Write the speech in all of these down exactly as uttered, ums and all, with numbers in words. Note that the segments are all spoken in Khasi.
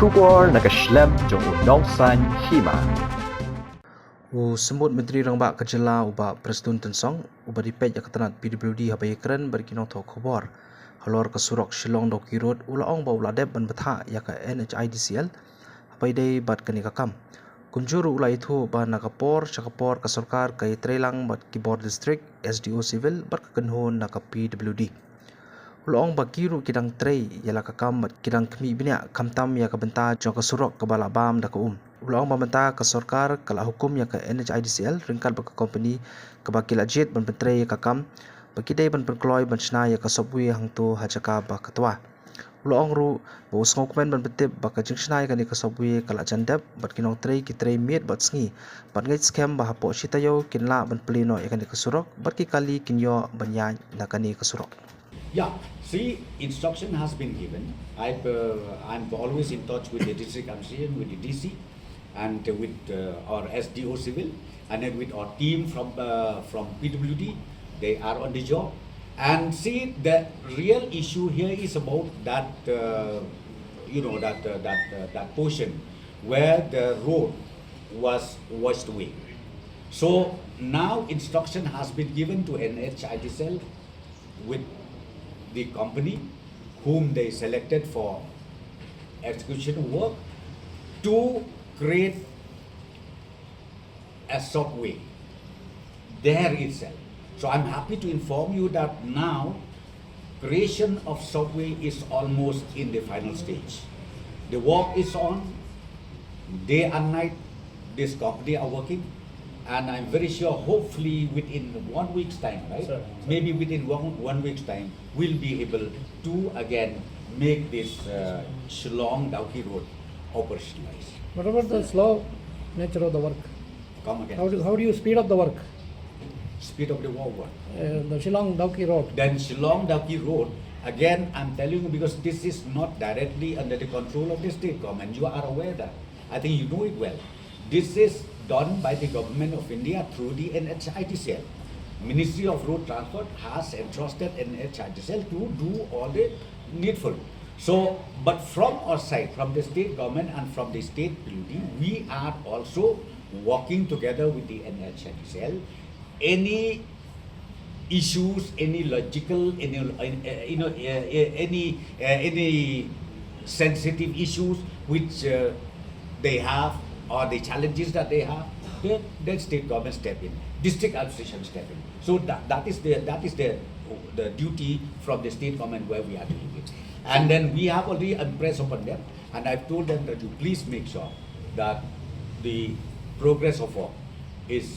Khubor na ka shlem jong u nongsan hima. U Symbud Myntri Rangbah ka jylla u Bah Prestone Tynsong, uba dei peit ïa ka tnat P W D haba ïakren bad ki nongthoh khubor halor ka surok Shillong Dawki Road, u la ong ba u la dep ban bthah ïa ka N H I D C L haba ïadei bad kane ka kam. Kumjuh ruh u la ïathuh ba na ka por sha ka por ka sorkar ka ïatreilang bad ki bor district, S D O Civil bad ka kynhun na ka P W D. U la ong ba ki ruh ki dang trei ïa la ka kam bad ki dang khmih bniah khamtam ïa ka bynta jong ka surok kaba la bam da ka um. U la ong ba mynta ka sorkar ka la hukum ïa ka N H I D C L ryngkat bad ka kompani kaba ki la jied ban pyntrei ïa ka kam, ba ki dei ban pynkloi ban shna ïa ka subway hangto ha jaka ba ka twa. U la ong ruh ba u sngewkmen ban pyntip ba ka jingshna ïa kane ka subway ka la jan dep bad ki nongtrei ki trei miet bad sngi, bad ngeit skhem ba hapoh shi taïew kin lah ban plie noh ïa kane ka surok bad ki kali kin ïoh ban ïaid na kane ka surok. Yeah, see, instruction has been given. I've, uh, I'm always in touch with the district administration, with the D C, and with uh, our S D O Civil, and then with our team from uh, from P W D. They are on the job. And see, the real issue here is about that, uh, you know, that uh, that uh, that portion where the road was washed away. So now instruction has been given to N H I D cell with the company whom they selected for execution work to create a subway there itself. So I'm happy to inform you that now creation of subway is almost in the final stage. The work is on. Day and night, this company are working, and I'm very sure, hopefully within one week's time, right? Sir. Maybe within one, one week's time, we'll be able to again make this uh, Shillong Dawki Road operationalized. What about the slow nature of the work? Come again. How do, how do you speed up the work? Speed of the work. What? Uh, the Shillong Dawki Road. Then Shillong Dawki Road, again, I'm telling you, because this is not directly under the control of the state government. You are aware that. I think you know it well. This is done by the government of India through the N H I D C L. Ministry of Road Transport has entrusted N H I D C L to do all the needful. So, but from our side, from the state government and from the state P W D, we are also working together with the N H I D C L. Any issues, any logical, any uh, you know uh, uh, any uh, any sensitive issues which uh, they have or the challenges that they have, the, the state government step in, district administration step in. So that, that is the that is the the duty from the state government where we are dealing with. And then we have already impressed upon them, and I've told them that you please make sure that the progress of work is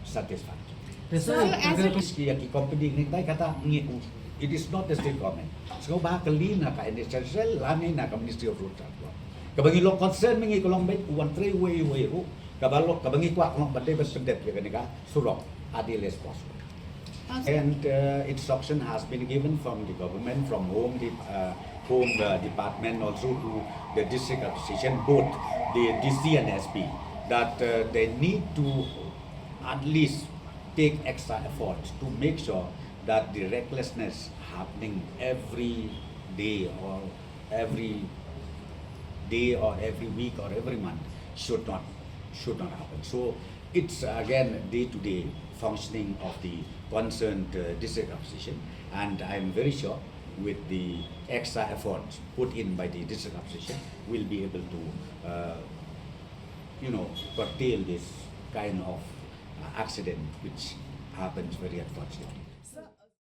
satisfactory. Sir, as a Ki, ki company ni tai kata ngi, it is not the state government. So ba ka li na ka N H I D C L lane na ka Ministry of Road Transport. Kaba ngi long concern ngi ka long ba u wan trei wei wei ruh. Kaba long, kaba ngi kwah ka long ba dei ban pyndep ïa kane ka surok as early as possible. And uh, instruction has been given from the government, from home, the, uh, home uh, department, also to the district administration, both the D C and S P, that uh, they need to at least take extra efforts to make sure that the recklessness happening every day or every day or every week or every month should not should not happen. So it's again day-to-day functioning of the concerned uh, district administration, and I'm very sure with the extra efforts put in by the district administration, we'll be able to, uh, you know, curtail this kind of uh, accident which happens very unfortunately.